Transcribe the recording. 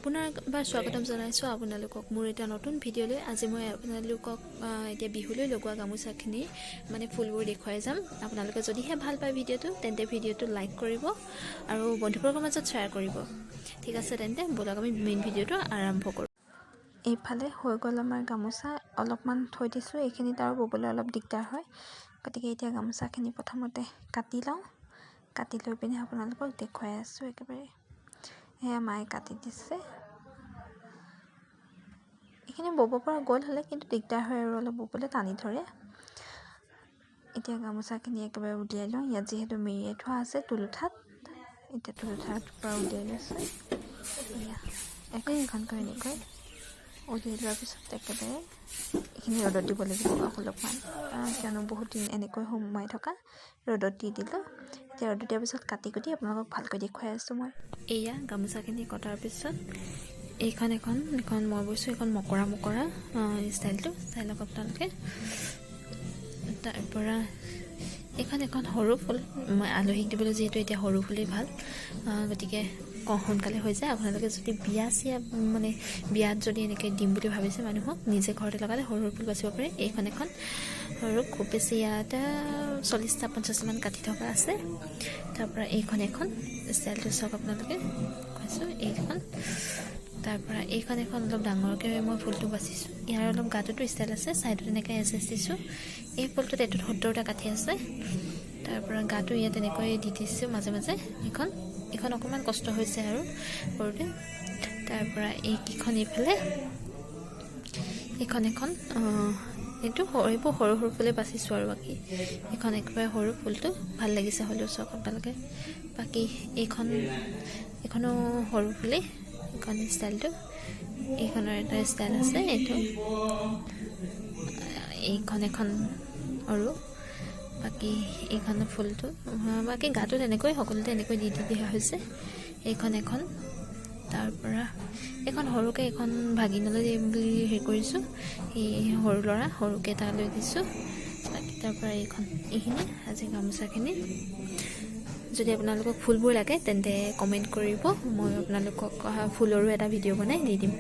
পুনৰ এবাৰ স্বাগতম জনাইছোঁ আপোনালোকক মোৰ এটা নতুন ভিডিঅ'লৈ। আজি মই আপোনালোকক এতিয়া বিহুলৈ লগোৱা গামোচাখিনি মানে ফুলবোৰ দেখুৱাই যাম। আপোনালোকে যদিহে ভাল পায় ভিডিঅ'টো, তেন্তে ভিডিঅ'টো লাইক কৰিব আৰু বন্ধুবৰ্গৰ মাজত শ্বেয়াৰ কৰিব। ঠিক আছে, তেন্তে ব'লক, আমি মেইন ভিডিঅ'টো আৰম্ভ কৰোঁ। এইফালে হৈ গ'ল আমাৰ গামোচা। অলপমান থৈ দিছোঁ, এইখিনিত আৰু ব'বলৈ অলপ দিগদাৰ হয়। গতিকে এতিয়া গামোচাখিনি প্ৰথমতে কাটি লওঁ। কাটি লৈ পিনে আপোনালোকক দেখুৱাই আছোঁ একেবাৰে। সেয়া মায়ে কাটি দিছে। এইখিনি ব'ব পৰা গ'ল হ'লে, কিন্তু দিগদাৰ হয় আৰু অলপ ব'বলৈ টানি ধৰে। এতিয়া গামোচাখিনি একেবাৰে উলিয়াই লওঁ। ইয়াত যিহেতু মেৰিয়াই থোৱা আছে তুলুঠাত, এতিয়া তুলুঠাৰ পৰা উলিয়াই লৈছোঁ। এয়া এখন এখনকৈ এনেকৈ উলিয়াই লোৱাৰ পিছত একেবাৰে এইখিনি ৰ'দত দিব লাগিব অলপমান, কিয়নো বহুত দিন এনেকৈ সোমাই থকা। ৰ'দত দি দিলোঁ। এতিয়া ৰ'দত দিয়াৰ পিছত কাটি কুটি আপোনালোকক ভালকৈ দেখুৱাই আছোঁ মই। এয়া গামোচাখিনি কটাৰ পিছত এইখন এখন এখন মই বৈছোঁ। এইখন মকৰা মকৰা ষ্টাইলটো চাই লওক আপোনালোকে। তাৰপৰা এইখন এখন সৰু ফুল। মই আলহীক দিবলৈ যিহেতু এতিয়া সৰু ফুলেই ভাল, গতিকে সোনকালে হৈ যায়। আপোনালোকে যদি বিয়া চিয়া মানে বিয়াত যদি এনেকৈ দিম বুলি ভাবিছে মানুহক, নিজে ঘৰতে লগালে সৰু সৰু ফুল বাচিব পাৰে। এইখন এখন সৰু, খুব বেছি ইয়াত 40টা 50টামান কাটি থকা আছে। তাৰপৰা এইখন এখন ষ্টাইলটো চাওক আপোনালোকে, কৈছোঁ এইখন। তাৰপৰা এইখন এখন অলপ ডাঙৰকৈ মই ফুলটো বাচিছোঁ। ইয়াৰ অলপ গাটোতো ষ্টাইল আছে, ছাইডত এনেকৈ এছ এছ দিছোঁ। এই ফুলটোত এইটোত 70টা কাঠি আছে। তাৰপৰা গাটো ইয়াত এনেকৈ দি দিছোঁ মাজে মাজে। এইখন অকণমান কষ্ট হৈছে আৰু কৰোঁতে। তাৰপৰা এইকেইখন এইফালে এইখন এখন, এইটো এইবোৰ সৰু সৰু ফুলেই বাচিছোঁ আৰু বাকী এইখন একেবাৰে সৰু ফুলটো ভাল লাগিছে হ'লেও, চাওক আপোনালোকে। বাকী এইখন, এইখনো সৰু ফুলেই। এইখন ষ্টাইলটো, এইখনৰ এটা ষ্টাইল আছে এইটো। এইখন এখন আৰু বাকী এইখন ফুলটো, বাকী গাটো তেনেকৈ সকলোতে এনেকৈ দি দি দিয়া হৈছে। এইখন এখন, তাৰপৰা এইখন সৰুকৈ, এইখন ভাগিনলৈ দিম বুলি হেৰি কৰিছোঁ। এই সৰু ল'ৰা সৰুকৈ এটা লৈ দিছোঁ। বাকী তাৰপৰা এইখন, এইখিনি আজি গামোচাখিনি। যদি আপোনালোকক ফুলবোৰ লাগে, তেন্তে কমেণ্ট কৰিব। মই আপোনালোকক ফুলৰো এটা ভিডিঅ' বনাই দি দিম।